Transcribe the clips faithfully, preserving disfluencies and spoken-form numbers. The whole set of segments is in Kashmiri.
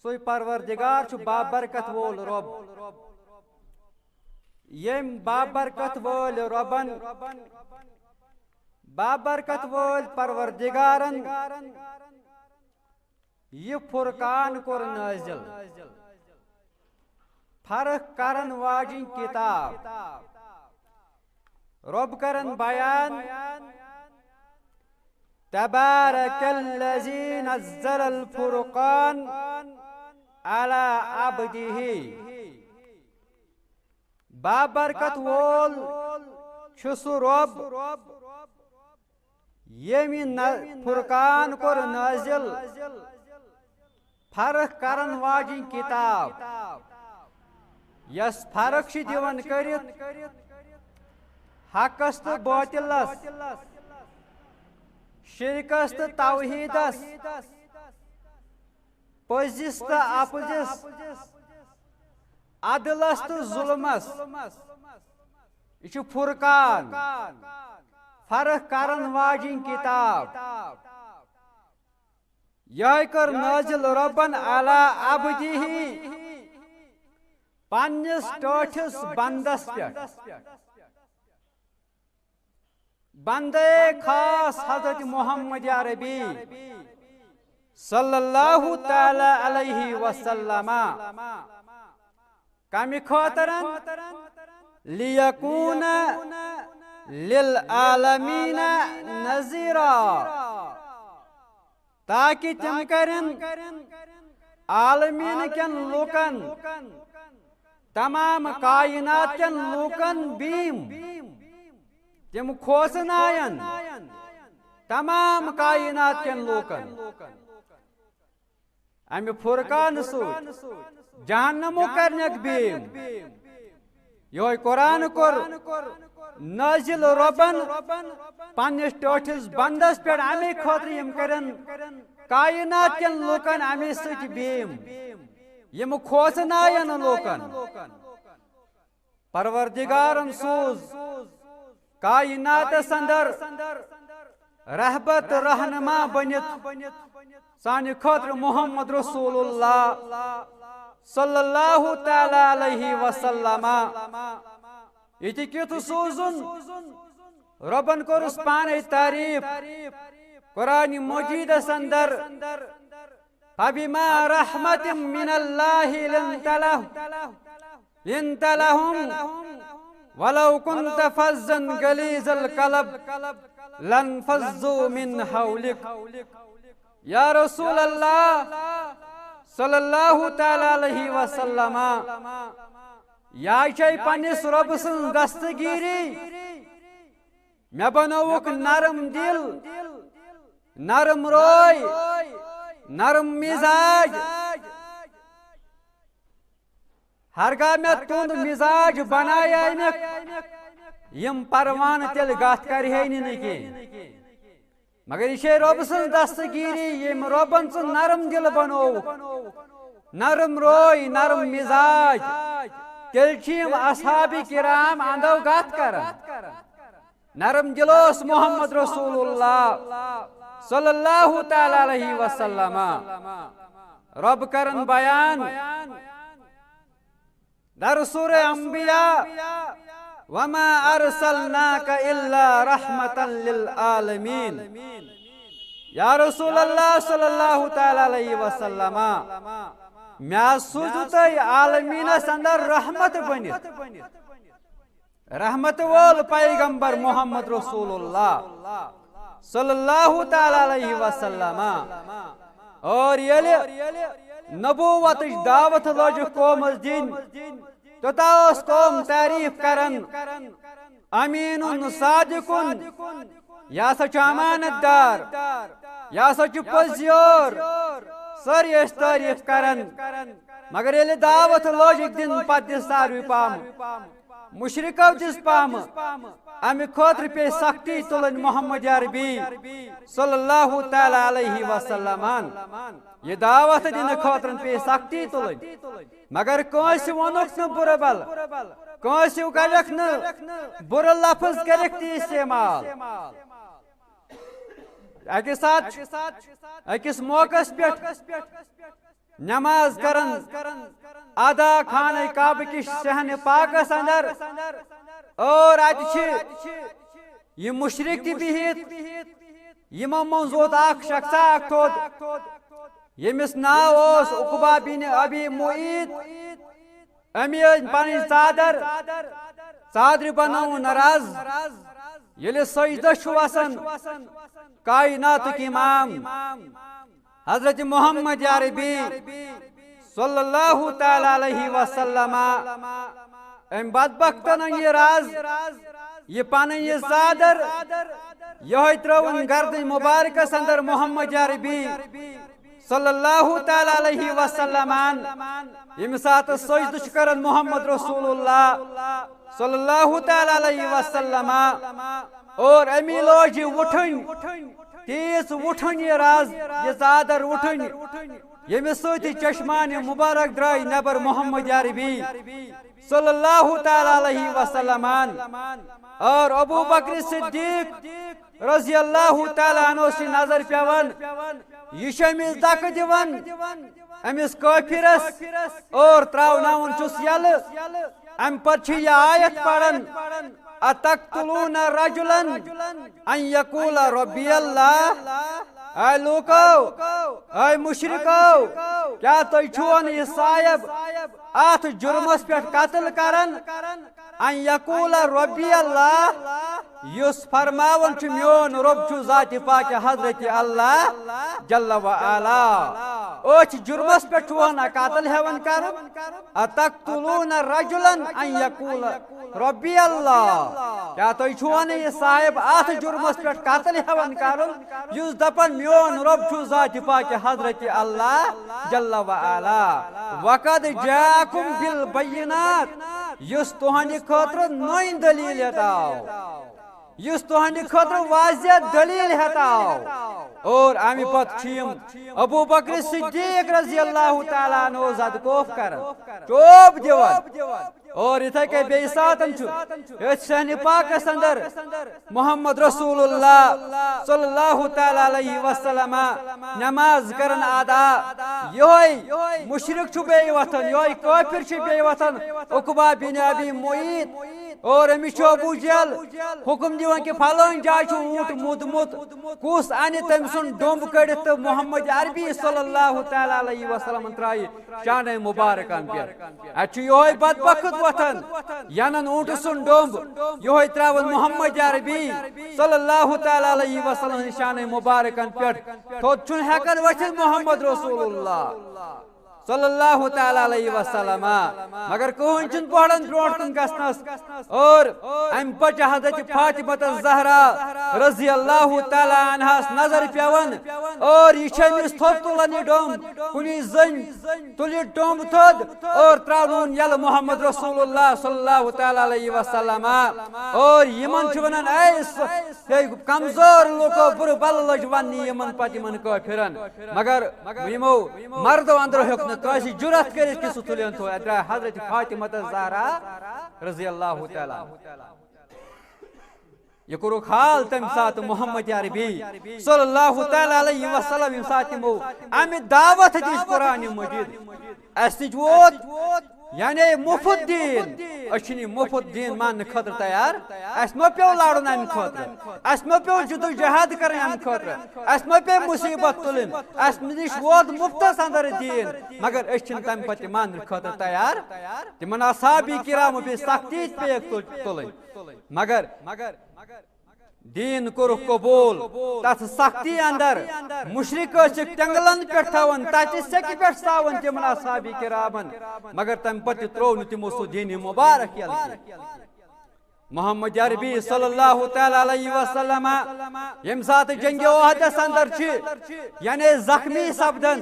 سُے پروردگار چھُ بابرکت وول رۄب۔ ییٚمۍ بابرکت وٲلۍ رۄبن، بابرکت وٲلۍ پروردگارن یہِ فرقان کوٚر نٲزِل، فرق کرن واجِنۍ کِتاب۔ رۄب کرن بیان، تبارک الذی نزل الفرقان علی عبدہ۔ بابرکت وول چھُ سُہ رۄب، ییٚمۍ نہ-، فرقان کوٚر نٲزِل، فرق کرن واجِنۍ کِتاب، یۄس فرق چھِ دِوان کٔرِتھ حقس تہٕ باطلس، شرکس تہٕ توحیدس، پٔزِس تہٕ اپزِس، عدلس تہٕ ظلمس۔ یہِ چھُ فرقان، فرق کرن واجِنۍ کِتاب۔ یہے کٔر نٲزِل رۄبن علی عبدہ، پننِس ٹٲٹھِس بندس پٮ۪ٹھ۔ بندے خاص حضرت محمد عربی صلی اللہ تعالی علیہ وسلم۔ کمہِ خٲطرن؟ لیکون للعالمین نذیرا، تاکہ تِم کرن عالمین کٮ۪ن لوٗکن، تمام کائنات کٮ۪ن لوٗکن بیم۔ تِم کھوژناین تمام کائنات کٮ۪ن لوٗکن۔ امہِ فرقان سۭتۍ جہنمُک کرنکھ بیم۔ یہے قرآن کوٚر نٲزِل رۄبن پننِس ٹٲٹھِس بندس پٮ۪ٹھ، امے خٲطرٕ یِم کرن کائنات کٮ۪ن لوٗکن امے سۭتۍ بیم، یِم کھوژناین لوٗکن۔ پروردگارن سوز کائناتس اندر رہبر تہٕ رہنما بٔنِتھ سانہِ خٲطرٕ محمد رسول اللہ صلی اللہ تعالی علیہ وسلم۔ یہِ تہِ کیُتھ سوٗزُن؟ رۄبن کوٚرُس پانے تعریف قرآن مجیدس اندر، فبما رحمة من الله لنت له، لنت لهم ولو كنت فظا غليظ القلب لانفضوا من حولك۔ یا رسول اللہ صلی اللہ تعالی علیہ وسلم، یا چھے پننِس رۄب سٕنٛز دستگیری، مےٚ بنووُکھ نرم دل، نرم روے، نرم مزاج۔ ہرگاہ مےٚ تُند مزاج بنایے مےٚ، یِم پروانہٕ تیٚلہِ گتھ کرِہے نہٕ کینٛہہ۔ مگر یہِ چھے رۄب سٕنٛز دستگیری، ییٚمۍ رۄبن سُہ نرم دل بنووُکھ، نرم روے، نرم مزاج، تیٚلہِ چھِ یِم اصحاب کرام اندو گتھ کران۔ نرم دل اوس محمد رسول اللہ صلی اللہ تعالی علیہ وسلم۔ رۄب کرن بیان در سورہ انبیاء، وما ارسلناک الا رحمة للعالمین۔ یا رسول اللہ صلی اللہ تعالی علیہ وسلم، مےٚ سوٗزوٕ تۄہہِ عالمینس اندر رحمت بٔنِتھ۔ رحمت وول پیغمبر محمد رسول اللہ صلی اللہ تعالی علیہ وسلم۔ اور ییٚلہِ نبوتٕچ دعوت لٲجِکھ قومس دِنۍ، توٚتام ٲس قوم تعریف کران، امین صادقن، یہِ ہسا چھُ امانت دار، یہِ ہسا چھُ پٔزیور۔ سٲری ٲسۍ تعریف کران، مگر ییٚلہِ دعوت لٲجِکھ دِنۍ، پتہٕ دِژ ساروٕے پامہٕ، مشرکو دِژ پامہٕ۔ امہِ خٲطرٕ پیٚیہِ سختی تُلٕنۍ محمد عربی صلی اللہ تعالی علیہ وسلمن۔ یہِ دعوت دِنہٕ خٲطرٕ پیٚیہِ سختی تُلٕنۍ، مگر کٲنٛسہِ ووٚنُکھ نہٕ بُرٕ بل، کٲنٛسہِ کریکھ نہٕ بُرٕ لفظ کریکھ تہِ استعمال۔ اکہِ ساتہٕ چھُ، أکِس موقعس پٮ۪ٹھ نماز کران ادا خانہ کعبہ کِس صحن پاکس اندر، اور اتہِ چھِ یہِ مشرک تہِ بِہِتھ، یِمو منٛز ووت اکھ شخصا اکھ تھوٚد، ییٚمِس ناو اوس عقبہ بن ابی معیط۔ أمی أنۍ پنٕنۍ ژادر، ژادرِ بنٲوٕن رز۔ ییٚلہِ سجدس چھُ وسان کائناتُک امام حضرت محمد عربی صلی اللہ تعالی علیہ وسلم، أمۍ بدبختن أنۍ یہِ رز، یہِ پنٕنۍ یہِ ژادر، یِہوٚے ترٲوٕن گردن مبارکس اندر محمد عربی صلی اللہ تعالی علیہ وسلم۔ ییٚمہِ ساتہٕ سجدٕ چھُ کران محمد رسول اللہ صلی اللہ تعالی علیہ وسلم، اور أمی لوج یہِ وُٹھٕنۍ، تیز وُٹھٕنۍ یہِ رز، یہِ ژادر وُٹھٕنۍ، ییٚمہِ سۭتۍ چشمان مبارک درٛاے نٮ۪بر محمد عربی صلی اللہ تعالی علیہ وسلم۔ اور ابو بکر صدیق رضی اللہ تعالی عنہ اوس یہِ نظر پٮ۪وان، یہِ چھُ أمِس دکہٕ دِوان، أمِس کٲفرس، اور تراوناوان چھُس یَلہٕ۔ امہِ پتہٕ چھِ یہِ آیت پران، "اتقتلون رجلا ان یقول ربی اللہ"۔ اے لوکو، اے مشرکو، کیا تُہۍ چھِوَن یہِ صاحب اتھ جرمس پٮ۪ٹھ قتل کران؟ ان یقول ربی اللہ، یُس فرماوان چھُ میون رب چھُ ذات پاک حضرت اللہ جل و علا۔ أتھۍ جرمس پٮ۪ٹھ چھُوَن قتل ہٮ۪وان کرُن؟ اتقتلون رجلا ان یقول ربی اللہ، کیا تُہۍ چھِوَن یہِ صاحب اتھ جرمس پٮ۪ٹھ قتل ہٮ۪وان کرُن، یُس دپان میون رب چھُ ذات پاک حضرت اللہ جل و علا؟ وقد جاءکم بالبینات، یُس تُہنٛدِ خٲطرٕ نٔے دلیل ہٮ۪تھ آو، یُس تُہنٛدِ خٲطرٕ واضح دلیل ہٮ۪تھ آو۔ اور امہِ پتہٕ چھِ یِم ابو بکر صدیق رضی اللہ تعالیٰ عنہ زد کوف کران، چوب دِوان۔ اور یِتھے کٔنۍ بیٚیہِ ساتن چھُ أتھۍ صحنِ پاکس اندر محمد رسول اللہ صلی اللہ تعالیٰ علیہ وسلم نماز کران ادا۔ یِہوٚے مشرک چھُ بیٚیہِ وۄتھان، یِہوٚے کٲفر چھُ بیٚیہِ وۄتھان، عقبہ بن ابی معیط۔ اور أمِس چھُ ابو جہل حکم دِوان کہِ فلٲنۍ جایہِ چھُ اوٗنٹ موٗدمُت، کُس انہِ تٔمۍ سُنٛد ڈوٚمب کٔڑِتھ تہٕ محمد عربی صلی اللہ تعالیٰ علیہ وسلم ترایہِ شانہ مبارکن پٮ۪ٹھ؟ اتہِ چھُ یِہوٚے بدبخت وۄتھان، ینان اوٗنٹہٕ سُنٛد ڈوٚمب، یِہوٚے تراوان محمد عربی صلی اللہ تعالیٰ علیہ وسلم ہٕنٛدِ شانہ مبارکن پٮ۪ٹھ۔ تھوٚد چھُنہٕ ہٮ۪کان ؤتھِتھ محمد رسول اللہ صلی اللہ تعالیٰ علیہ وسلم، مگر کٕہٕنۍ چھُنہٕ پہڑن برونٛٹھ کُن گژھنس۔ اور امہِ پتہٕ چھِ حضرت فاطمہ الزہرا رضی اللہ تعالیٰ عنہس نظر پٮ۪وان، اور یہِ چھِ أمِس تھوٚد تُلان یہِ ڈوٚمب، کُنی زٔنۍ تُلہِ ڈوٚمب تھوٚد اور ترٛاونووُن یَلہٕ محمد رسول اللہ صلی اللہ تعالیٰ علیہ وسلم۔ اور یِمن چھِ ونان، اے س-، اے کمزور لوٗکو، بُرٕ بلہٕ لٔج وننہِ یِمن پتہٕ یِمن کٲفرن۔ مگر یِمو مردو اندرو ہیوٚک نہٕ کٲنٛسہِ جُرأت کٔرِتھ کہِ سُہ تُلِن تھوٚد۔ اتہِ درٛاے حضرت فاطمہ الزہرا رضی اللہ تعالیٰ عنہا۔ یہِ کوٚرُکھ حال تَمہِ ساتہٕ محمد عربی صلی اللہ تعالیٰ علیہ وسلم، ییٚمہِ ساتہٕ تِمو اَمہِ دعوت دِژ قرآن مجید۔ اَسہِ نِش ووت یعنی مُفت دیٖن۔ أسۍ چھِنہٕ یہِ مُفت دیٖن ماننہٕ خٲطرٕ تیار۔ اَسہِ ما پیوٚو لڑُن اَمہِ خٲطرٕ؟ اَسہِ ما پیوٚو جدوجہد کَرٕنۍ اَمہِ خٲطرٕ؟ اَسہِ ما پیٚیہِ مُصیٖبت تُلٕنۍ؟ اَسہِ نِش ووت مُفتَس اندر دیٖن، مگر أسۍ چھِنہٕ تَمہِ پتہٕ یہِ ماننہٕ خٲطرٕ تیار۔ تِمن اصحابی کرامو پیٚیہِ سختی تہِ پیٚیَکھ تُل-، تُلٕنۍ۔ مگر دیٖن کوٚرُکھ قبوٗل۔ تتھ سختی اندر مشرک ٲسِکھ تٮ۪نٛگلن پٮ۪ٹھ تھاوان، تتہِ سیٚکہِ پٮ۪ٹھ ساوان تِمن اصحابی کرامن، مگر تمہِ پتہٕ تہِ ترٛوو نہٕ تِمو سُہ دیٖنِ مبارک یلہٕ کینٛہہ۔ محمد عربی صلی اللہ تعالیٰ علیہ وسلم ییٚمہِ ساتہٕ جنگِ احدس اندر چھِ یعنی زخمی سپدن،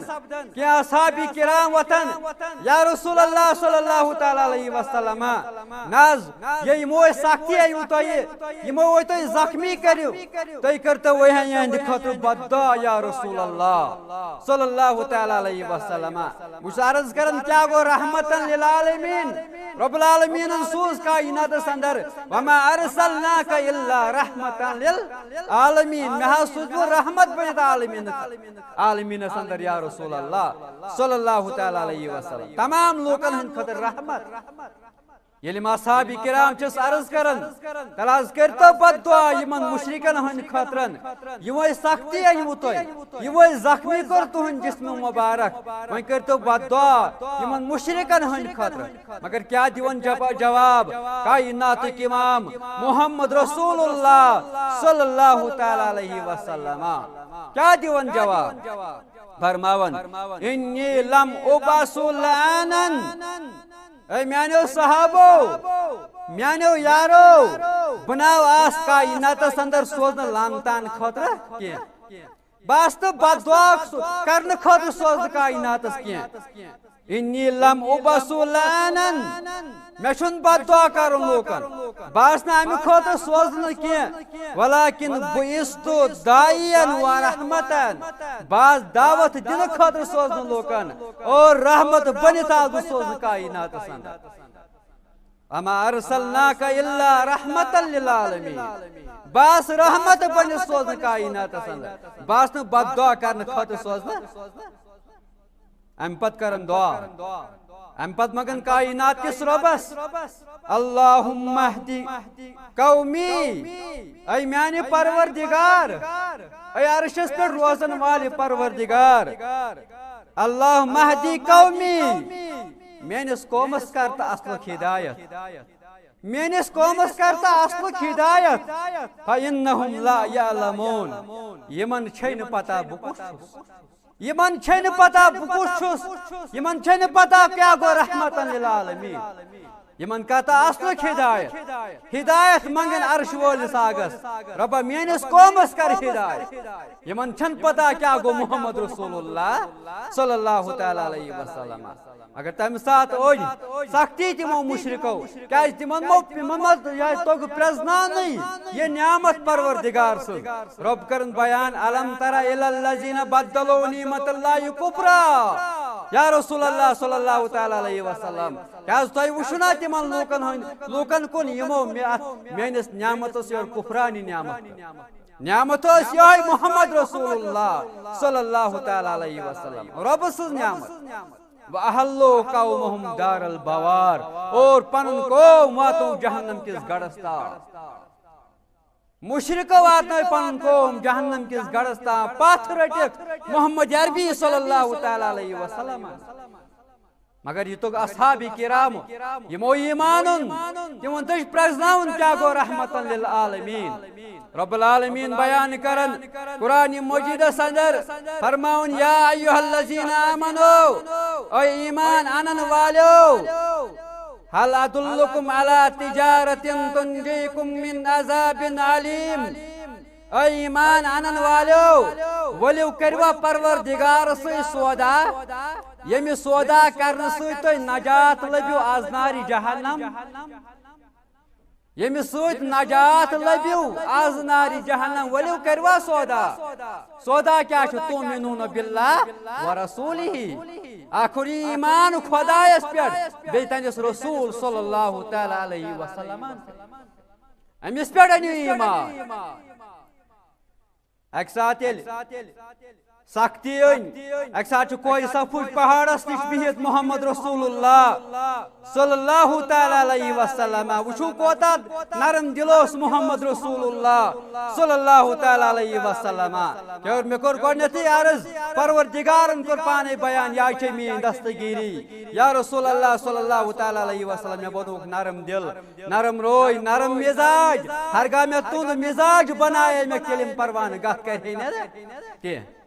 کینٛہہ اصحابی کرام وۄتھن، یا رسول اللہ صلی اللہ تعالیٰ علیہ وسلم، نہ حظ، یہِ یِمو أسۍ سختی آیوٕ تۄہہِ، یِمو وۄنۍ تُہۍ زخمی کٔرِو، تُہۍ کٔرتو وۄنۍ یِہنٛدِ خٲطرٕ بددعا یا رسول اللہ صلی اللہ تعالیٰ علیہ وسلم۔ بہٕ چھُس عرض کران، کیٛاہ گوٚو رحمتن للعالمین؟ رب العالمینن سوز کائناتس اندر، وما ارسلناک الا رحمتا للعالمین، مےٚ حظ سوز بہٕ رحمت بٔنِتھ عالمین، عالمینس اندر یا رسول اللہ صلی اللہ تعالی علیہ وسلم، تمام لوکن ہٕنٛدِ خٲطرٕ رحمت۔ ییٚلہِ یِم اصحاب کرام چھِس عرض کران، تیٚلہِ حظ کٔرۍتو بد دعا یِمن مشرکن ہٕنٛدِ خٲطرٕ، یِمو سختی أنۍوٕ تۄہہِ، یِمو زخمی کوٚر تُہُنٛد جسم مبارک، وۄنۍ کٔرۍتو بد دعا یِمن مشرکن ہٕنٛدِ خٲطرٕ۔ مگر کیٛاہ دِوان جب-، جواب کائناتٕکۍ امام محمد رسول اللہ صلی اللہ تعالی علیہ وسلم؟ کیٛاہ دِوان جواب؟ فرماوان، انی لم ابعث لعانا۔ اے میانیو صحابو، میانیو یارو، بہٕ نہ آس کائناتس اندر سوزنہٕ لعنتن خٲطرٕ کینٛہہ۔ بہٕ آس نہٕ بد دعا کرنہٕ خٲطرٕ سوزنہٕ کائناتس کینٛہہ۔ انی لم ابعث لعانا۔ مےٚ چھُنہٕ بد دعا کرُن لوٗکن۔ بہٕ آس نہٕ امہِ خٲطرٕ سوزنہٕ کینٛہہ۔ ولکن بعثت داعیا و رحمتا۔ بہٕ آس دعوت دِنہٕ خٲطرٕ سوزنہٕ لوٗکن اور رحمت بٔنِتھ آس بہٕ سوزنہٕ کائناتس اندر۔ وما ارسلناک الا رحمتا للعالمین۔ بہٕ آس رحمت بٔنِتھ سوزنہٕ کائناتس اندر۔ بہٕ آس نہٕ بد دعا کرنہٕ خٲطرٕ سوزنہٕ۔ امہِ پتہٕ کرن دعا۔ امہِ پتہٕ منگن کائنات کِس رۄبس، اللہم اہد قومی، اے میانہِ پروردگار، اے عرشس پٮ۪ٹھ روزن والہِ پروردگار، اللہم اہد قومی، میٲنِس قومس کر تہٕ اصلُک ہدایت۔ میٲنِس قومس کر تہٕ اصلُک ہدایت۔ فإنهم لا يعلمون۔ یِمن چھے نہٕ پتہ بہٕ کُس چھُس۔ یِمن چھے نہٕ پتہ بہٕ کُس چھُس۔ یِمن چھے نہٕ پتہ کیٛاہ گوٚو رحمتن للعالمین۔ یِمن کر تہٕ اصلُک ہدایت۔ ہدایت منگن عرش وٲلِس آگس، رۄبا میٲنِس قومس کر ہدایت۔ یِمن چھنہٕ پتہ کیٛاہ گوٚو محمد رسول اللہ صلی اللہ تعالی علیہ وسلم۔ اگر تمہِ ساتہٕ أڑۍ سختی تِمو مشرکو، کیازِ تِمن مو-، تِمن منٛز یہِ توٚگ پرٛزناونٕے یہِ نعمت پروردگار سٕنٛز۔ رۄب کرن بیان، الم تر الی الذین بدلوا نعمت اللہ کفرا۔ یا رسول اللہ صلی اللہ تعالی علیہ وسلم، کیازِ تۄہہِ وٕچھِو نا تِمن لوٗکن ہٕنٛدۍ، لوٗکن کُن یِمو مےٚ اتھ میٲنِس نعمتس یورٕ کفرانی نعمت کٔر؟ نعمت ٲس یِہوٚے محمد رسول اللہ صلی اللہ تعالی علیہ وسلم، رۄبہٕ سٕنٛز نعمت۔ وَأَحَلُّوا قَوْمَهُمْ دَارَ الْبَوَارِ، اور پنُن قوم واتو جہنم کِس گڑھس تام۔ مشرکو واتنٲے پنُن قوم جہنم کِس گڑھس تام، پتھ رٔٹِکھ محمد عربی صلی اللہ تعالی علیہ وسلم۔ مگر یہِ توٚگ اصحاب کرام، یِمو ایمان اوٚن، تِمن تٔج پرٛزناوُن کیٛاہ گوٚو رحمتن للعالمین۔ رب العالمین بیان کرن قرآن مجیدس اندر، فرماوُن، یا ایھا الذین آمنو، اے ایمان انن والیو، هل ادلکم علی تجارة تنجیکم من عذاب علیم۔ اے ایمان انن والیو، ؤلِو کٔرِوا پروردگار سۭتۍ سودا، ییٚمہِ سودا کرنہٕ سۭتۍ تُہۍ نجات لٔبِو از نارِ جہنم۔ ییٚمہِ سۭتۍ نجات لٔبِو از نارِ جہنم، ؤلِو کٔرِوا سودا۔ سودا کیٛاہ چھُ؟ تؤمنون باللہ ورسولہ، اکھ اوٚن ایمان خدایس پٮ۪ٹھ، بیٚیہِ تہنٛدِس رسول صلی اللہ تعالی علیہ وسلم، أمِس پٮ۪ٹھ أنِو ایمان۔ اکہِ ساتہٕ ییٚلہِ سختی أنۍ، اکہِ ساتہٕ چھُ کوہِ صفوٕچ پہاڑس نِش بِہِتھ محمد رسول اللہ صلی اللہ تعالی علیہ وسلم۔ وٕچھِو کوتاہ نرم دل اوس محمد رسول اللہ صلی اللہ تعالی علیہ وسلم۔ کیٛاہ مےٚ کوٚر گۄڈٕنیتھٕے عرض، پروردگارن کوٚر پانے بیان، یا چھے میٲنۍ دستگیری، یا رسول اللہ صلی اللہ تعالی علیہ وسلم، مےٚ بنووُکھ نرم دل، نرم روے، نرم مزاج۔ ہرگاہ مےٚ تُہُنٛد مزاج بنایے، مےٚ کلم پروانہٕ گتھ کرِ ہے نہٕ کینٛہہ۔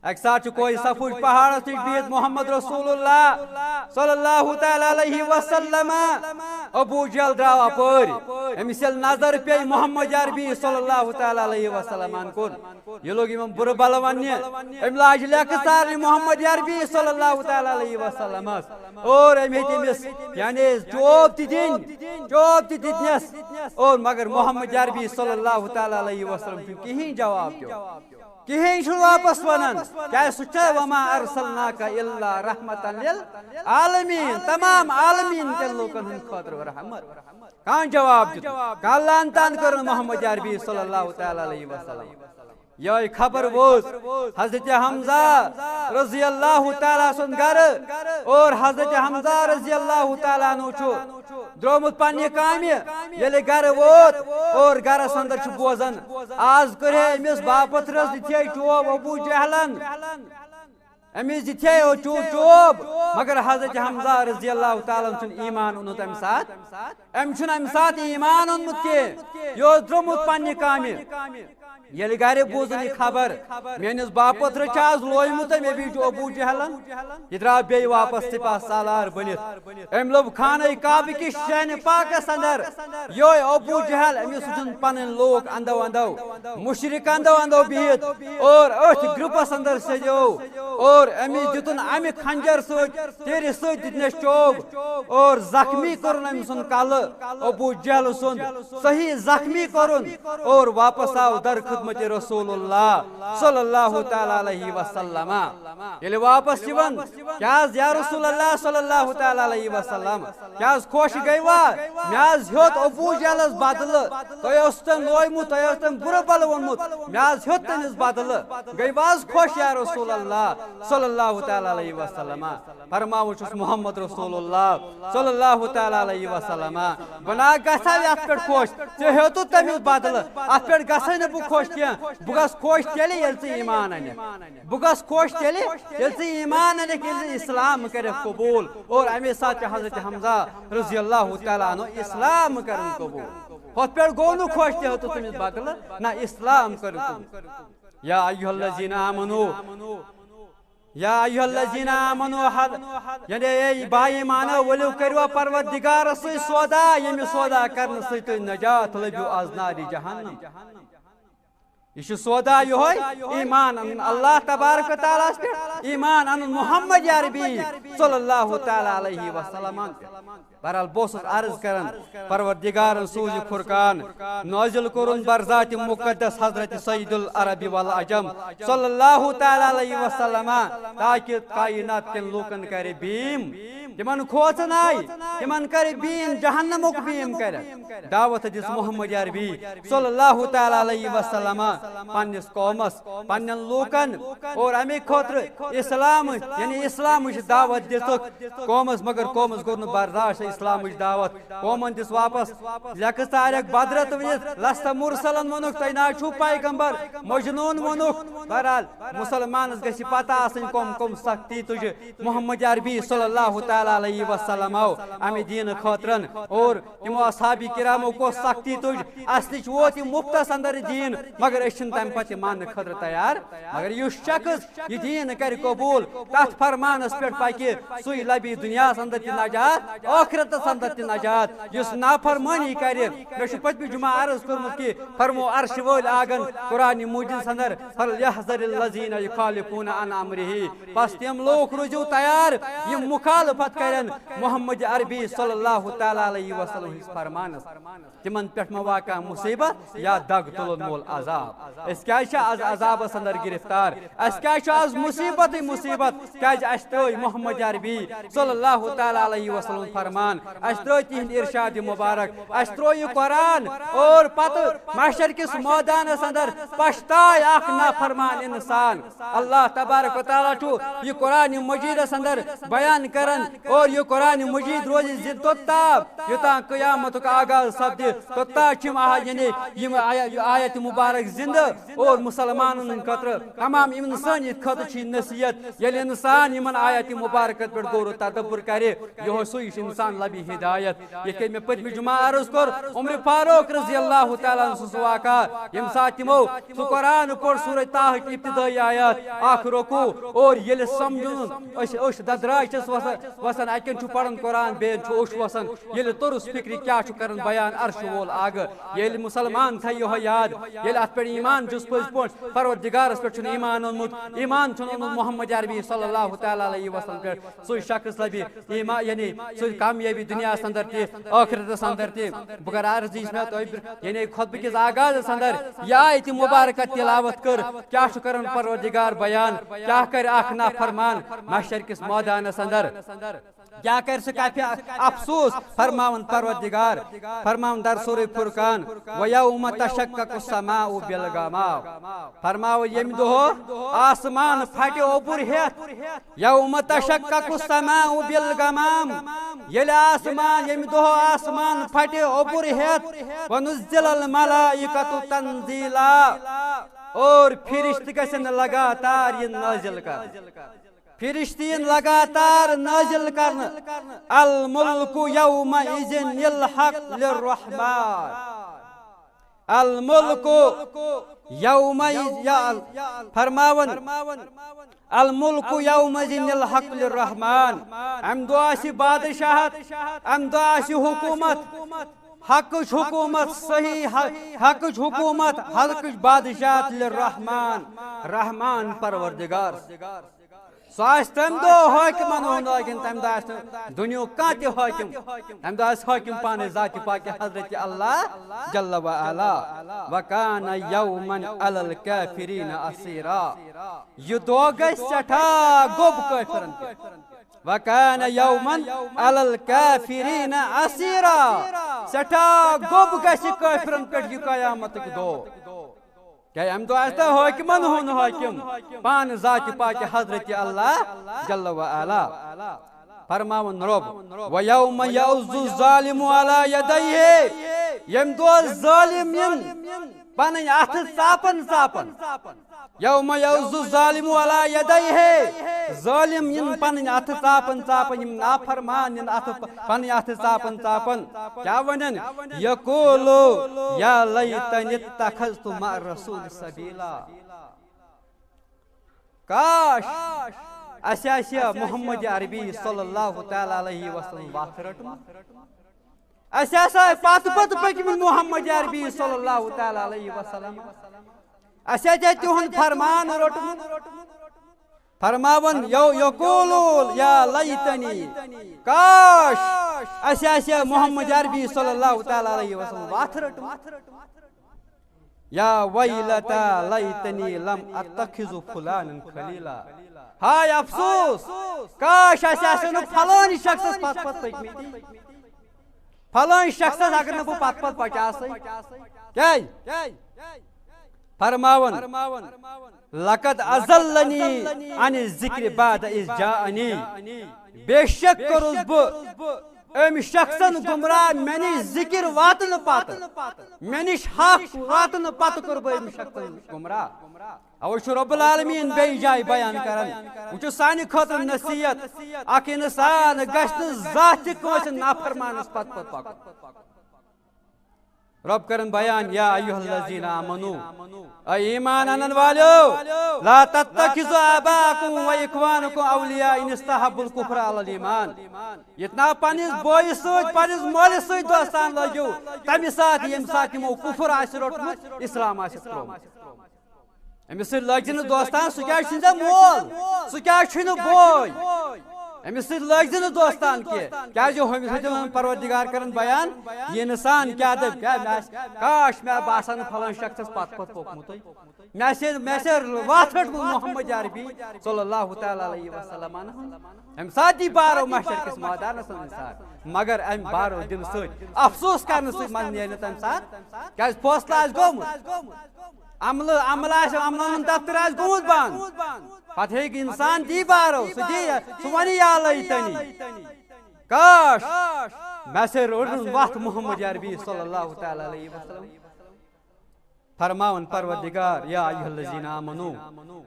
اکہِ ساتہٕ چھُ کوہِ صفوٕچ پہاڑس نِش بِہِتھ محمد رسول اللہ صلی اللہ تعالی علیہ وسلم۔ ابو جہل درٛاو اپٲرۍ، أمِس ییٚلہِ نظر پیٚیہِ محمد عربی صلی اللہ تعالی علیہ وسلمن کُن، یہِ لوٚگ یِمن بُرٕ بلہٕ وننہِ۔ أمۍ لاج لیٚکہٕ ژارنہِ محمد عربی صلی اللہ تعالی علیہ وسلمس، اور أمۍ ہیٚتۍ أمِس یعنی چوب تہِ دِنۍ، چوب تہِ دِتنس، اور مگر محمد عربی صلی اللہ تعالی علیہ وسلم چھُنہٕ کِہیٖنۍ جواب دیُن۔ کِہیٖنۍ چھُنہٕ واپس ونان، کیازِ سُہ چھُ وما ارسلناک الا رحمتا للعالمین، تمام عالمین کٮ۪ن لوٗکن ہٕنٛدِ خٲطرٕ رحمت۔ کانٛہہ جواب دیُت نہٕ۔ کانٛہہ لعن طعن کٔر نہٕ محمد عربی صلی اللہ تعالیٰ علیہ وسلم۔ یہے خبر وٲژ حضرت حمزہ رضی اللہ تعالیٰ سُنٛد گرٕ، اور حضرت حمزہ رضی اللہ تعالیٰ عنہ چھُ درٛامُت پننہِ کامہِ۔ ییٚلہِ گرٕ ووت اور گرس اندر چھُ بوزان، آز کٔر ہے أمِس باپتھرس دِتھ ہے چوب ابو جہلن۔ أمِس دِتھ ہے او چو-، چوب، مگر حضرت حمزہ رضی اللہ تعالیٰ عنہ چھُنہٕ ایمان اوٚنمُت امہِ ساتہٕ۔ أمۍ چھُنہٕ امہِ ساتہٕ ایمان اوٚنمُت کینٛہہ۔ یہِ اوس درٛامُت پننہِ کامہِ۔ ییٚلہِ گرِ بوٗزُن یہِ خبر، میٲنِس باپتھرس چھُ آز لویمُت أمۍ ابو جہلن، یہِ درٛاو بیٚیہِ واپس سپاہ سالار بٔنِتھ۔ أمۍ لوٚب خانہ کعبہ کِس شہنِ پاکس اندر۔ یہے ابو جہل، أمِس وٕچھُن پنٕنۍ لوٗکھ اندو اندو، مشرک اندو اندو بِہِتھ، اور أتھۍ گروپس اندر سیٚدیو، اور أمِس دیُتُن امہِ خنجر سۭتۍ، تیرِ سۭتۍ دیُتنس چوب، اور زخمی کوٚرُن أمۍ سُنٛد کلہٕ، ابو جہل سُنٛد صحیح زخمی کوٚرُن، اور واپس آو در خدمت رسول اللہ صلی اللہ تعالیٰ علیہ وسلم۔ ییٚلہِ واپس یِوان، کیٛاہ حظ یا رسول اللہ صلی اللہ تعالیٰ علیہ وسلم، کیٛاہ حظ خۄش گٔیوا؟ مےٚ حظ ہیوٚت ابو جہلس بدلہٕ، تۄہہِ اوسُو تٔمۍ لویمُت، تۄہہِ اوسُو تٔمۍ بُرٕ بلہٕ ووٚنمُت، مےٚ حظ ہیوٚت تٔمِس بدلہٕ۔ گٔیوا حظ خۄش یا رسول اللہ صلی اللہ تعالیٰ علیہ وسلم؟ فرماوان چھُس محمد رسول اللہ صلی اللہ تعالیٰ علیہ وسلم، بہٕ نا گژھٕ ہا یتھ پٮ۪ٹھ خۄش، ژےٚ ہیوٚتُتھ تٔمِس بدلہٕ، اتھ پٮ۪ٹھ گژھے نہٕ بہٕ خۄش کینٛہہ۔ بہٕ گژھٕ خۄش تیٚلہِ ییٚلہِ ژٕ ایمان انکھ۔ بہٕ گژھٕ خۄش تیٚلہِ ییٚلہِ ژٕ ایمان انکھ، ییٚلہِ ژٕ اسلام کرکھ قبول۔ اور امے ساتہٕ چھُ حضرت حمزہ رضی اللہ تعالیٰ عنہ اسلام کران قبول۔ ہُتھ پٮ۪ٹھ گوٚو نہٕ خۄش، تہِ ہیوٚتُتھ تٔمِس بدلہٕ، نہ، اسلام کرُن قبول۔ یا ایھا الذین آمنو، یا ایھا الذین آمنو، حد، یعنی اے با ایمانو، ؤلِو کٔرِو پروردگارس سۭتۍ سودا، ییٚمہِ سودا کرنہٕ سۭتۍ تُہۍ نجات لٔبِو از نارِ جہنم۔ یہِ چھُ سودا یِہوٚے، ایمان انُن اللہ تبارک و تعالیٰ ہس پٮ۪ٹھ، ایمان انُن محمد عربی صلی اللہ تعالیٰ علیہ وسلم پٮ۪ٹھ۔ بہرحال، بہٕ اوسُس عرض کران، پروردگارن سوٗز یہِ فرقان، نازل کوٚرُن بر ذات مقدس حضرت سید العرب والعجم صلی اللہ تعالیٰ علیہ وسلم، تاکہ کائنات کٮ۪ن لوٗکن کرِ بیٖم، تِمن کھوژناوِ، تِمن کرِ بیٖم، جہنمُک بیٖم کرِ۔ دعوت دِژ محمد عربی صلی اللہ تعالیٰ علیہ وسلم پننِس قومس، پننٮ۪ن لوٗکن، اور امہِ خٲطرٕ اسلام، یعنی اسلامٕچ دعوت دِژٕکھ قومس، مگر قومس کوٚر نہٕ برداشت اسلامٕچ دعوت۔ قومن دِژ واپس لیکہٕ ژارٮ۪کھ بدرت ؤنِتھ، لست مرسلن ووٚنُکھ، تُہۍ نہ حظ چھِو پیغمبر، مجنون ووٚنُکھ۔ بہرحال، مسلمانس گژھِ پتہ آسٕنۍ، کم کم سختی تُجہِ محمد عربی صلی اللہ تعالیٰ علیہ وسلم آو امہِ دیٖنہٕ خٲطرن، اور تِمو اصحاب کرامو کۄس سختی تُج۔ اصلٕچ ووت یہِ مُفتس اندر دیٖن، مگر أسۍ چھِنہٕ تمہِ پتہٕ یہِ ماننہٕ خٲطرٕ تیار۔ مگر یُس شخص یہِ دیٖن کرِ قبول، تتھ فرمانس پٮ۪ٹھ پکہِ، سُے لبہِ دُنیاہس اندر تہِ نجات، ٲخرتس اندر تہِ نجات۔ یُس نافرمٲنی کرِ، مےٚ چھُ پٔتمہِ جمعہ عرض کوٚرمُت کہِ فرمو عرشہِ وٲلۍ آگن قرآن مجیدس اندر، فلیحذر الذین یخالفون عن امرہ، پس تِم لوٗکھ روٗزِو تیار، یِم مخالفت کرن محمد عربی صلی اللہ تعالیٰ علیہ وسلم ہٕنٛدِس فرمانس۔ تِمن پٮ۪ٹھ ما واقع مصیبت یا دگ تُلن وول عذاب؟ أسۍ کیازِ چھِ از عذابس اندر گرفتار؟ اَسہِ کیازِ چھُ از مصیبتٕے مصیبت؟ کیازِ اَسہِ ترٲے محمد عربی صلی اللہ تعالیٰ علیہ وسلم فرمان، اَسہِ ترٲے تِہنٛدۍ ارشاد مبارک، اَسہِ ترٲو یہِ قرآن، اور پتہٕ محشر کِس مٲدانس اندر پشتاے اکھ نافرمان انسان۔ اللہ تبارک و تعالیٰ چھُ یہِ قرآن مجیدس اندر بیان کران، اور یہِ قرآن مجید روزِ زندٕ توٚتام، یوٚتام قیامتُک آغاز سپدِ، توٚتام چھِ یِم آ-، یعنی یِم آیا-، آیت مبارک زندٕ اور مسلمانن ہٕنٛدِ خٲطرٕ، تمام انسانیت خٲطرٕ چھِ یہِ نصیحت۔ ییٚلہِ انسان یِمن آیت مبارکن پٮ۪ٹھ غور و تدبر کرِ، یِہوٚے سُے چھُ انسان لبہِ ہدایت۔ یِتھ کٔنۍ مےٚ پٔتمہِ جمعہ عرض کوٚر، عمر فاروق رضی اللہ تعالیٰ عنہ سُنٛد سُہ واقعہ، ییٚمہِ ساتہٕ تِمو سُہ قرآن پوٚر سورہ طٰہٕچ ابتدٲیی آیات، اکھ رکوع، اور ییٚلہِ سمجھُن، أچھ، أچھ ددراے چھَس وسان، وسان، اَتہِ کٮ۪ن چھُ پران قرآن، بیٚیَن چھُ اوٚش وسان۔ ییٚلہِ تُرُس فکرِ کیٛاہ چھُ کران بیان عرشہِ وول آگہٕ، ییٚلہِ مسلمان تھایہِ یِہوٚے یاد، ییٚلہِ اَتھ پٮ۪ٹھ ایمان چھُس پٔزۍ پٲٹھۍ، پروردگارس پٮ۪ٹھ چھُنہٕ ایمان اوٚنمُت، ایمان چھُنہٕ اوٚنمُت محمد عربی صلی اللہ تعالیٰ علیہ وسلم پٮ۪ٹھ، سُے شخص لبہِ ایمان، یعنی سُہ کامیاب۔ کامیٲبی دُنیاہَس اندر تہِ، ٲخرتَس اندر تہِ۔ بہٕ کَرٕ عرض، یُس مےٚ تۄہہِ یعنی خطبہٕ کِس آغازَس اندر یہِ آیت مبارکہ تلاوت کٔر، کیٛاہ چھُ کران پروردگار بیان، کیٛاہ کرِ اکھ نافرمان محشر کِس مٲدانَس اندر؟ کیٛاہ کرِ سُہ کیفیت؟ افسوس۔ فرماوان پروردگار، فرماوان در سورہ فرقان، "وَيَوْمَ تَشَقَّقُ السَّمَاءُ بِالْغَمَامِ"، فرماوان ییٚمہِ دۄہ آسمان پھٹہِ اوٚبُر ہٮ۪تھ، "يَوْمَ تَشَقَّقُ السَّمَاءُ بِالْغَمَامِ"، ییٚلہِ آسمان، ییٚمہِ دۄہ آسمان پھٹہِ اوٚبُر ہٮ۪تھ، "وَنُزِّلَ الْمَلَائِكَةُ تَنزِيلًا"، اور فرشتہٕ گژھن لگاتار یہِ نازل کرنہٕ۔ فرشتہٕ یِن لگاتار نازل کرنہٕ۔ "الملک یومئذ الحق للرحمن۔ الملک یومئذ"، یا فرماوان، "الملک یومئذ الحق للرحمن"۔ امہِ دۄہ آسہِ بادشاہت، امہِ دۄہ آسہِ حکومت، حقٕچ حکومت، صحیح حق، حقٕچ حکومت، حقٕچ بادشاہت للرحمن، رحمان پروردگار۔ سُہ آسہِ تَمہِ دۄہ حٲکِمن ہُنٛد حٲکِم، تَمہِ دۄہ آسہِ نہٕ دُنیاہُک کانٛہہ تہِ حٲکِم۔ تَمہِ دۄہ آسہِ حٲکِم پانَے ذاتِ پاکِ حضرت اللہ جل و علا۔ "وکان یومن علی الکافرین عسیرا"۔ یہِ دۄہ گژھِ سٮ۪ٹھاہ گوٚب کٲفرن پٮ۪ٹھ۔ "وکان یومن علی الکافرین عسیرا"۔ سٮ۪ٹھاہ گوٚب گژھِ کٲفرن پٮ۪ٹھ یہِ قیامتُک دۄہ۔ کیٛازِ اَمہِ دۄہ آسہِ نہٕ حٲکِمن ہُنٛد حٲکِم، پانہٕ ذاتِ پاکِ حضرت اللہ جل و علا۔ فرماوان رۄب، "وَيَوْمَ يَعَضُّ الظَّالِمُ عَلَى يَدَيْهِ"، ییٚمہِ دۄہ ظٲلِم یِن پنٕنۍ اَتھٕ ژاپن ژاپن۔ "یوم یعض الظالم علی یدیہ"، ظٲلِم یِن پنٕنۍ اَتھٕ ژاپن ژاپن، یِم نافرمان یِن اَتھٕ پ-، پنٕنۍ اَتھٕ ژاپن ژاپن۔ کیٛاہ وَنن؟ "یقول یا لیتنی اتخذت مع الرسول سبیلا"۔ کاش اَسہِ آسہِ ہا محمد عربی صلی اللہ تعالیٰ علیہ وسلم وَتھ رٔٹمٕژ۔ اَسہِ ہسا آے پتہٕ پتہٕ پٔکمٕتۍ محمد عربی صلی اللہ تعالیٰ علیہ وسلم۔ اَسہِ ہسا آے تِہُنٛد فرمان روٚٹمُت۔ فرماوان، یو-، یقولون یا لیتنی، کاش اَسہِ آسہِ ہا محمد عربی صلی اللہ تعالیٰ علیہ وسلم وَتھ رٔٹمٕژ۔ یا ویلتا لیتنی لم اتخذ فلانا خلیلا۔ ہاے افسوس، کاش اَسہِ آسہِ نہٕ فلٲنۍ شخصس پتہٕ پتہٕ پٔکمٕتۍ۔ فلٲنۍ شخصس اگر نہٕ بہٕ پتہٕ پتہٕ پچاسے۔ کیٛازِ؟ فرماوان، لقد اضلنی عن الذکر بعد اذ جاءنی، بے شک کوٚرُس بہٕ أمۍ شخصن گمراہ مےٚ نِش ذکر واتنہٕ پتہٕ، مےٚ نِش حق واتنہٕ پتہٕ کوٚر بہٕ أمۍ شخصن گمراہ۔ اوے چھُ رب العالمین بیٚیہِ جایہِ بیان کران، وۄنۍ چھُ سانہِ خٲطرٕ نصیحت، اکھ انسان گژھِ نہٕ زانٛہہ تہِ کٲنٛسہِ نافرمانس پتہٕ پتہٕ پکُن۔ رب کرن بیان، یا ایھا الذین آمنو، اے ایمان انن والیو، لا تتخذوا آباءکم و اخوانکم اولیاء ان استحبوا الکفر علی الایمان۔ یتھ نا پننس بٲیس سۭتۍ، پننس مٲلِس سۭتۍ دوستان لٲگِو، تمہِ ساتہٕ ییٚمہِ ساتہٕ تِمو کفر آسہِ روٚٹمُت، اسلام آسہِ ترٛوومُت۔ أمِس سۭتۍ لٲگۍ زِ نہٕ دوستان، سُہ کیٛازِ چھُنہٕ ژےٚ مول؟ سُہ کیٛازِ چھُے نہٕ بوے؟ أمِس سۭتۍ لٲگۍ زِ نہٕ دوستان کینٛہہ، کیٛازِ ہُمِس سۭتۍ وَنان پروردگار کران بیان، یہِ اِنسان کیٛاہ دَپہِ، کیٛاہ مےٚ آسہِ، کاش مےٚ باسان فلٲنۍ شخصس پتہٕ پتہٕ پوٚکمُتٕے۔ مےٚ آسہِ، مےٚ آسہِ وَتھ رٔٹمٕژ محمد عربی صلی اللہ تعالیٰ علیہ وسلم۔ اَمہِ ساتہٕ دی بارو محشر کِس مٲدانَس منٛز اِنسان۔ مگر اَمہِ بارو دِنہٕ سۭتۍ، افسوس کرنہٕ سۭتۍ منٛز نیرِ نہٕ تَمہِ ساتہٕ، کیٛازِ فٲصلہٕ آسہِ گوٚمُت۔ عملہٕ، عملہٕ آسہِ، عملن ہُنٛد دفتر آسہِ گوٚمُت بنٛد۔ پتہٕ ہیٚکہِ انسان دی بارو، سُہ دی، سُہ ونہِ یا لیتنی۔ کاش، مےٚ سا روٚٹ نہٕ وتھ محمد عربی صلی اللہ تعالیٰ علیہ وسلم۔ فرماوان پروردگار، یا ایھا الذین آمنو،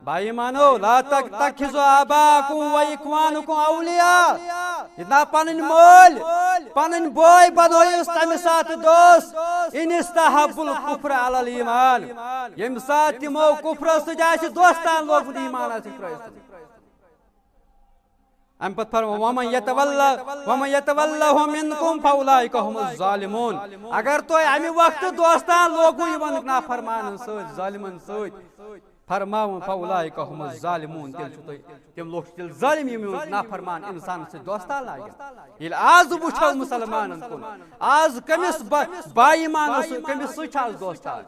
با ایمانو، لا تتخذوا آباءکم و اخوانکم اولیاء۔ یہِ نا پنٕنۍ مٲلۍ، پنٕنۍ بٲے بنٲیِس تمہِ ساتہٕ دوست، ان استحبوا الکفر علی الایمان، ییٚمہِ ساتہٕ تِمو کفرس سۭتۍ آسہِ دوستان لوگمُت، ایمان آسہِ ترٛٲوِتھ۔ امہِ پتہٕ فرمو، ومن یتولہ، ومن یتولہ منکم فاولئک هم الظالمون۔ اگر تۄہہِ امہِ وقتہٕ دوستان لوگوٕ یِمن نافرمانن سۭتۍ، ظٲلمن سۭتۍ، فرماوُن، "فَأُولَٰئِکَ هُمُ الظَّالِمُونَ"، تیٚلہِ چھُ تُہۍ، تِم لُکھ چھِ تیٚلہِ ظٲلِم، یِم یِم نافرمان اِنسانَس سۭتۍ دوستان لاگن۔ ییٚلہِ آز وٕچھو مُسلمانَن کُن، آز کٔمِس با-، با ایٖمانَس سۭتۍ، کٔمِس سۭتۍ چھِ آز دوستان؟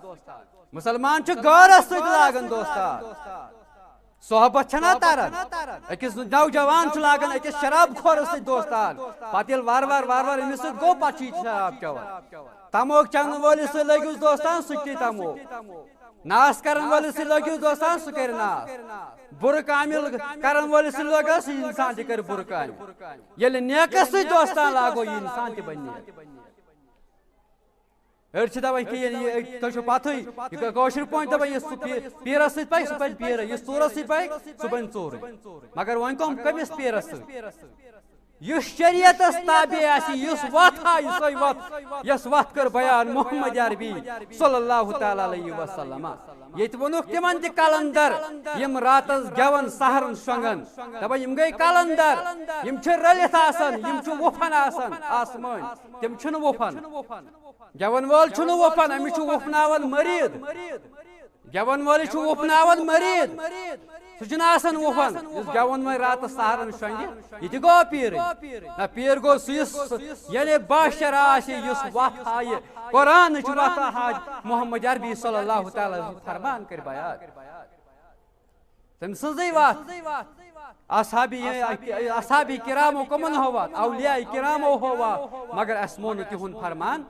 مُسلمان چھُ غٲرَس سۭتۍ لاگان دوستان۔ صحبت چھَنا تَران؟ أکِس نوجوان چھُ لاگان أکِس شراب خورَس سۭتۍ دوستان۔ پَتہٕ ییٚلہِ وارٕ وارٕ، وارٕ وارٕ أمِس سۭتۍ گوٚو، پَتہٕ چھُ یہِ تہِ شراب چٮ۪وان۔ تموک چٮ۪نہٕ وٲلِس سۭتۍ لٲگِو دوستان، سُہ تہِ چیٚیہِ تموک۔ ناس کرن وٲلِس سۭتۍ لٲگِو دوستان، سُہ کرِ ناس۔ بُرٕ کامہِ کرن وٲلِس سۭتۍ لٲگِو، سُہ انسان تہِ کرِ بُرٕ کامہِ۔ ییٚلہِ نیکس سۭتۍ دوستان لاگو، یہِ انسان تہِ بنہِ نیک۔ أڑۍ چھِ دپان، یہِ کہِ یہِ، یہِ، تۄہہِ چھو پتہٕے، یہِ کٲ-، کٲشِر پٲٹھۍ دپان، یُس سُہ پی-، پیٖرس سۭتۍ پکہِ، سُہ بنہِ پیٖرے، یُس ژوٗرس سۭتۍ پکہِ، سُہ بنہِ ژوٗرٕے۔ مگر وۄنۍ کٕم، کٔمِس پیٖرس سۭتۍ؟ یُس شریعتس تابع آسہِ، یُس وتھ ہایہِ، سۄے وتھ، یۄس وتھ کٔر بیان محمد عربی صلی اللہ تعالیٰ علیہ وسلم۔ ییٚتہِ ووٚنُکھ تِمن تہِ قلندر، یِم راتس گٮ۪ون سحرن شۄنٛگن۔ دپان، یِم گٔے قلندر، یِم چھِ رٔلِتھ آسان، یِم چھِ وُپھن آسان آسمٲنۍ، تِم چھِنہٕ وُپھن۔ گٮ۪ون وول چھُنہٕ وُپھن، أمِس چھُ وُپھناوان مریٖد۔ گٮ۪ون وٲلِس چھُ وُپھناوان مریٖد۔ سُہ چھُنہٕ آسان وُپھن۔ یُس گٮ۪ون وۄنۍ راتس سحرن شۄنٛگہِ، یہِ تہِ گوٚو پیٖرٕے۔ نہ، پیٖر گوٚو سُہ، یُس، یعنی باشر آسہِ، یُس وتھ ہایہِ۔ قرآنٕچ وتھ ہایہِ، محمد عربی صلی اللہ تعالیٰ ہُنٛد فرمان کرِ بیان۔ تٔمۍ سٕنٛزٕے وتھ۔ اصحابی، اصحابی کرامو کمن ہوو وتھ؟ اولیاء کرامو ہوو وتھ۔ مگر اسہِ مون نہٕ تِہُنٛد فرمان۔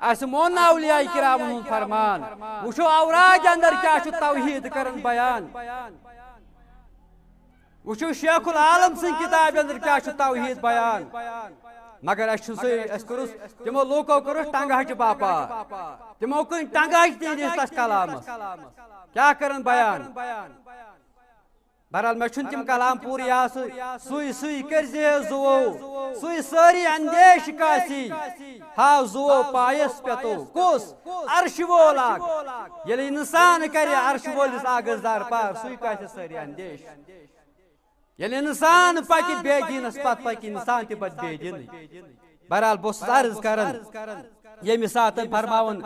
اسہِ مون نہٕ اولیاء کرامن ہُنٛد فرمان۔ وٕچھو اوراج اندر کیٛاہ چھُ توحید کران بیان۔ وٕچھو شیخ العالم سٕنٛدِ کتابہِ اندر کیٛاہ چھُ توحید بیان۔ مگر اسہِ چھُ سُے، اسہِ کوٚرُس، تِمو لوٗکو کوٚرُس ٹنٛگہٕ ہچہِ باپار۔ تِمو کٕنۍ ٹنٛگہٕ ہچہِ تِہنٛدِس تتھ کلامس۔ کیٛاہ کرن بیان؟ بہرحال، مےٚ چھُنہٕ تِم کلام پوٗرٕ یاد۔ سُے، سُے، سُے کٔرۍ زِ ہے زُوو، سُے سٲری اندیش کاسی۔ ہاو زُوو پایس پٮ۪تو۔ کُس؟ عرش وول اکھ۔ ییٚلہِ انسان کرِ عرش وٲلِس اکھ گٔژھ درپار، سُے کاسہِ سٲری اندیش۔ ییٚلہِ انسان پکہِ بے دینس، پتہٕ پکہِ انسان تہِ پتہٕ بے دینٕے۔ بہرحال، بہٕ اوسُس عرض کران، ییٚمہِ ساتہٕ فرماوُن،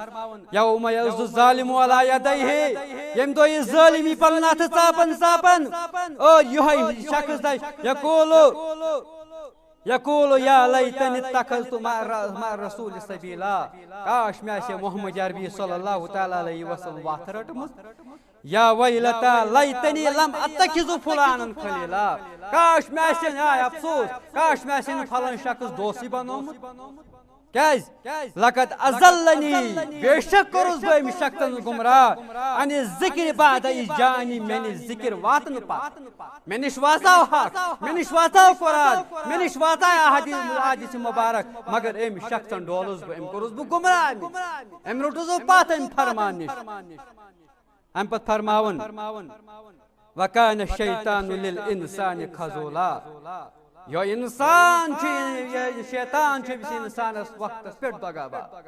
"یوم یعض الظالم علی یدیہ"، ییٚمہِ دۄہ یہِ ظٲلم یی پنُن اَتھٕ ژاپن ژاپن، اور یِہوٚے شخص دَپہِ، یقول، یقول یا لیتنی اتخذت مع الر-، مع الرسول سبیلا، کاش مےٚ آسہِ ہے محمد عربی صلی اللہ تعالیٰ علیہ وسلم وَتھ رٔٹمٕژ۔ یا ویلتا لیتنی لم اتخذ فلانا خلیلا۔ کاش مےٚ آسہِ ہے، آے افسوس، کاش مےٚ آسہِ ہے نہٕ فلٲنۍ شخص دوسٕے بنومُت۔ کیازِ؟ لقد اضلنی، بے شک کوٚرُس بہٕ أمِس شخصن گمراہ، عن الذکر بعد اذ جاءنی، مےٚ نِش ذکر واتنہٕ پتہٕ۔ مےٚ نِش واتاو حق، مےٚ نِش واتاو قرآن، مےٚ نِش واتاو احادیث، احادیث مبارک، مگر أمۍ شخصن ڈولُس بہٕ، أمۍ کوٚرُس بہٕ گمراہ أمِس۔ أمۍ روٚٹُس بہٕ پتھ أمۍ فرمان نِش۔ امہِ پتہٕ فرماوُن، "وکان الشیطان للانسان خذولا"۔ یہِ انسان چھُ، یہِ شیطان چھُ أمِس انسانس وقتس پٮ۪ٹھ دغاباز۔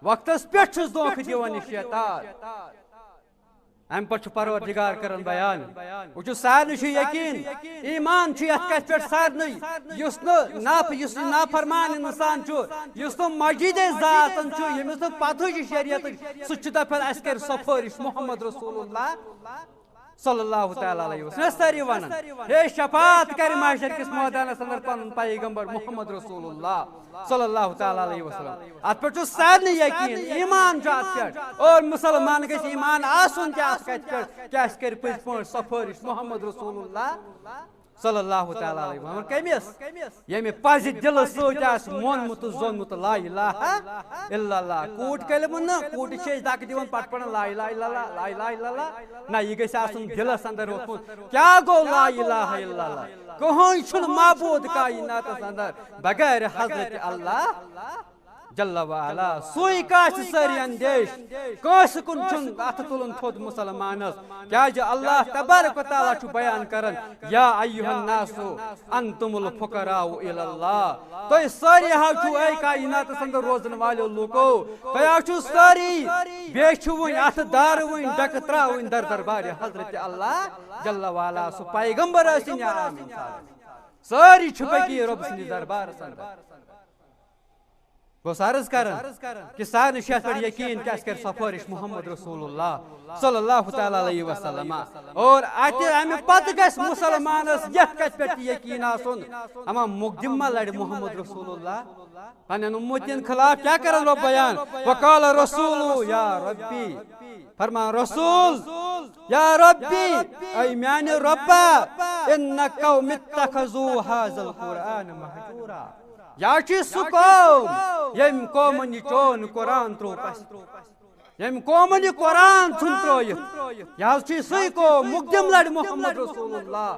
وقتس پٮ۪ٹھ چھُس دھوکہٕ دِوان یہِ شیطان۔ امہِ پتہٕ چھُ پروردگار کران بیان۔ وۄنۍ چھُ سارنٕے چھُ یقین، ایمان چھُ یتھ کتھِ پٮ۪ٹھ سارنٕے، یُس نہٕ ناف-، یُس یہِ نافرمان انسان چھُ، یُس نہٕ مجید ذاتن چھُ، ییٚمِس نہٕ پتہٕے چھِ شریعتٕچ، سُہ چھُ دپان، "اسہِ کرِ سفٲرِش محمد رسول اللہ صلی اللہ تعالیٰ علیہ وسلم"۔ سٲری ونان، ہے، شفاعت کرِ محشر کِس مٲدانس اندر پنُن پیغمبر محمد رسول اللہ صلی اللہ تعالیٰ علیہ وسلم۔ اتھ پٮ۪ٹھ چھُ سارنٕے یقین، ایمان چھُ اتھ پٮ۪ٹھ۔ اور مسلمان گژھِ ایمان آسُن تہِ اتھ کتھِ پٮ۪ٹھ، کیٛاہ اسہِ کرِ پٔزۍ پٲٹھۍ سفٲرِش محمد رسول اللہ صلی اللہ تعالیٰ علیہ وسلم۔ کٔمِس؟ ییٚمہِ پزِ دِلہٕ سۭتۍ آسہِ مونمُت تہٕ زونمُت لا الہ الا اللہ۔ کوٗٹ کلمہٕ نہٕ، کوٗٹہِ چھِ أسۍ دکہٕ دِوان پتہٕ پران لا الہ الا اللہ، لا الہ الا اللہ۔ نہ، یہِ گژھِ آسُن دِلس اندر ووٚتھمُت۔ کیٛاہ گوٚو لا الہ الا اللہ؟ کٕہٕنۍ چھُنہٕ معبوٗد کائناتس اندر بغیر حضرت اللہ جل وعلا۔ سُے کاسہِ سٲری اندیش۔ کٲنٛسہِ کُن چھُنہٕ اتھٕ تُلُن تھوٚد مسلمانس۔ کیازِ اللہ تبارک و تعالیٰ چھُ بیان کران، "یا ایھا الناس انتم الفقراء الی اللہ"۔ تُہۍ سٲری ہا چھِو، اے کائناتس اندر روزن والٮ۪و لوٗکو، تُہۍ ہا چھِو سٲری، بیٚیہِ چھِو وۄنۍ اتھٕ دارٕ وٕنۍ ڈکہٕ ترٛاوٕنۍ در دربارِ حضرت اللہ جل وعلا۔ سُہ پیغمبر ٲسِن یا عام انسان، سٲری چھِ پٔکی رۄب سٕنٛدِس دربارس اندر۔ بہٕ اوسُس عرض کران کہِ سارنٕے چھُ یتھ پٮ۪ٹھ یقین کہِ اَسہِ کرِ سفٲرِش محمد رسول اللہ صلی اللہ تعالیٰ علیہ وسلم۔ اور اتہِ امہِ پتہٕ گژھِ مسلمانس یتھ کتھِ پٮ۪ٹھ تہِ یقین آسُن، اما مقدم ما لڑِ محمد رسول اللہ؟ پننٮ۪ن امتین خلاف کیٛاہ کرن رۄب بیان؟ وقال رسول یا ربی، فرمان رسول، یا ربی، اے میانہِ رۄبا، ان قوم اتخذوا هذا القرآن مهجورا۔ یا چھُ سُہ قوم، ییٚمۍ قومن یہِ چون قرآن ترٛوو پس، ییٚمۍ قومن یہِ قرآن ژھُن ترٛٲیِتھ۔ یہِ حظ چھُ سُے قوم، مقدم لڑِ محمد رسول اللہ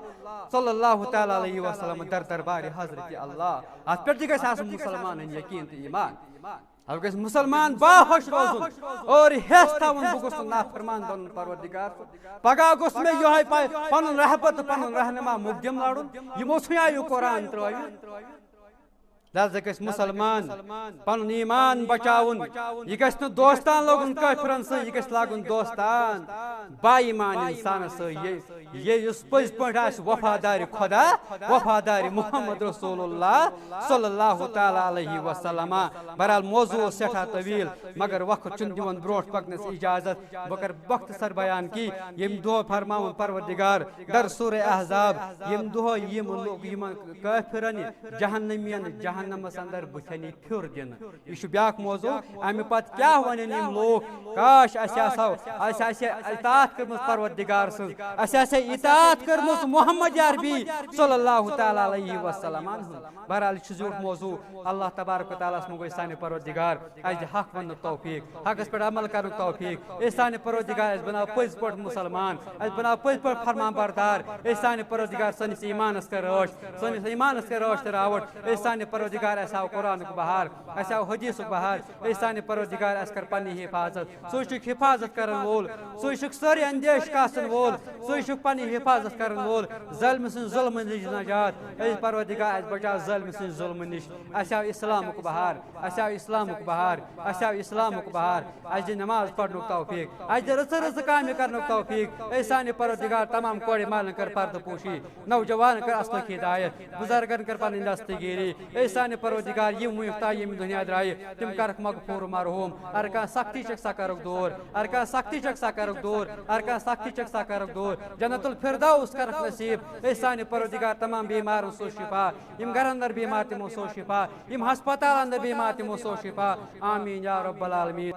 صلی اللہ تعالیٰ علیہ وسلم در دربارِ حضرت اللہ۔ اتھ پٮ۪ٹھ تہِ گژھِ آسُن مسلمانن یقین تہٕ ایمان۔ اتھ گژھِ مسلمان باہوش روزُن اور ہٮ۪س تھاوُن، بہٕ گوٚژھ نہٕ نافرمان بنُن پروردگار سُنٛد۔ پگاہ گوٚژھ مےٚ یِہوٚے پے-، پنُن رہبر تہٕ پنُن رہنما مقدم لڑُن، یِمو ژھُنیا یہِ قرآن ترٛٲوِتھ۔ لہذا گژھِ مسلمان پنُن ایمان بچاوُن۔ یہِ گژھِ نہٕ دوستان لاگُن کٲفرن سۭتۍ، یہِ گژھِ لاگُن دوستان با ایمان انسانس سۭتۍ۔ یہِ، یہِ یُس پٔزۍ پٲٹھۍ آسہِ وفادار خدا، وفادار محمد رسول اللہ صلی اللہ تعالیٰ علیہ وسلم۔ بہرحال موضوع اوس سٮ۪ٹھاہ طویل، مگر وقت چھُنہٕ دِوان برونٛٹھ پکنس اجازت۔ بہٕ کرٕ مختصر بیان کہِ ییٚمہِ دۄہ فرماوُن پروردگار در سورہ احزاب، ییٚمہِ دۄہ یِم لوٗکھ، یِمن کٲفرن، جہنمین، جہنمس اندر بُتھٮ۪ن یی پھیُر دِنہٕ۔ یہِ چھُ بیٛاکھ موضوع۔ امہِ پتہٕ کیٛاہ ونن یِم لوٗکھ؟ کاش اسہِ آسہو، اسہِ آسہِ اطاعت کٔرمٕژ پروردگار سٕنٛز، اسہِ آسہِ اطاعت کٔرمٕژ محمد عربی صلی اللہ تعالیٰ علیہ وسلم ہُنٛد۔ بہرحال، یہِ چھُ زیوٗٹھ موضوع۔ اللہ تبارک و تعالیٰ ہس منٛگو أسۍ سانہِ پروردگار اسہِ دِ حق وننُک توفیق، حقس پٮ۪ٹھ عمل کرنُک توفیق۔ اے سانہِ پروردگار، اسہِ بناو پٔزۍ پٲٹھۍ مسلمان، اسہِ بناو پٔزۍ پٲٹھۍ فرمان بردار۔ اے سانہِ پروردگار، سٲنِس ایمانس کر رٲچھ، سٲنِس ایمانس کر رٲچھ تہٕ راوٹھ۔ اے سانہِ پروردگار، اسہِ ہاو قرآنُک بہار، اسہِ ہاو حدیثُک بہار۔ اے سانہِ پروردگار، اسہِ کر پننہِ حفاظت۔ سُے چھُکھ حفاظت کرن وول، سُے چھُکھ سٲرے اندیش کاسن وول، سُے چھُکھ پننہِ حفاظت کرن وول۔ ظٲلمہٕ سٕنٛدِ ظُلمہٕ نِش نجات۔ اے پروردگار، اسہِ بچاو ظٲلمہٕ سٕنٛدِ ظُلمہٕ نِش۔ اسہِ آو اسلامُک بہار، اسہِ آو اسلامُک بہار، اسہِ آو اسلامُک بہار۔ اسہِ دِ نماز پرنُک توفیق، اسہِ دِ رٕژٕ رٕژٕ کامہِ کرنُک توفیق۔ اے سانہِ پروردگار، تمام کورِ مالن کر پردٕ پوشی، نوجوانن کر اصلٕچ ہدایت، بزرگن کر پنٕنۍ دستگیری۔ اے سانہِ پروردگار، یِم وُنیُک تام ییٚمہِ دُنیا درایہِ، تِم کرکھ مغفور مرحوم۔ ہر کانٛہہ سختی چھکھ سۄ کرکھ دوٗر، ہر کانٛہہ سختی چھکھ سۄ کرکھ دوٗر، ہر کانٛہہ سختی چھکھ سۄ کرکھ دوٗر۔ جنت الفردوس کرکھ نصیب۔ اے سانہِ پروردگار، تمام بیمارن سوز شفا، یِم گرن اندر بیمار تِمو سوز شفا، یِم ہسپتالن اندر بیمار تِمو سوز شفا۔ آمین یا رب العالمین۔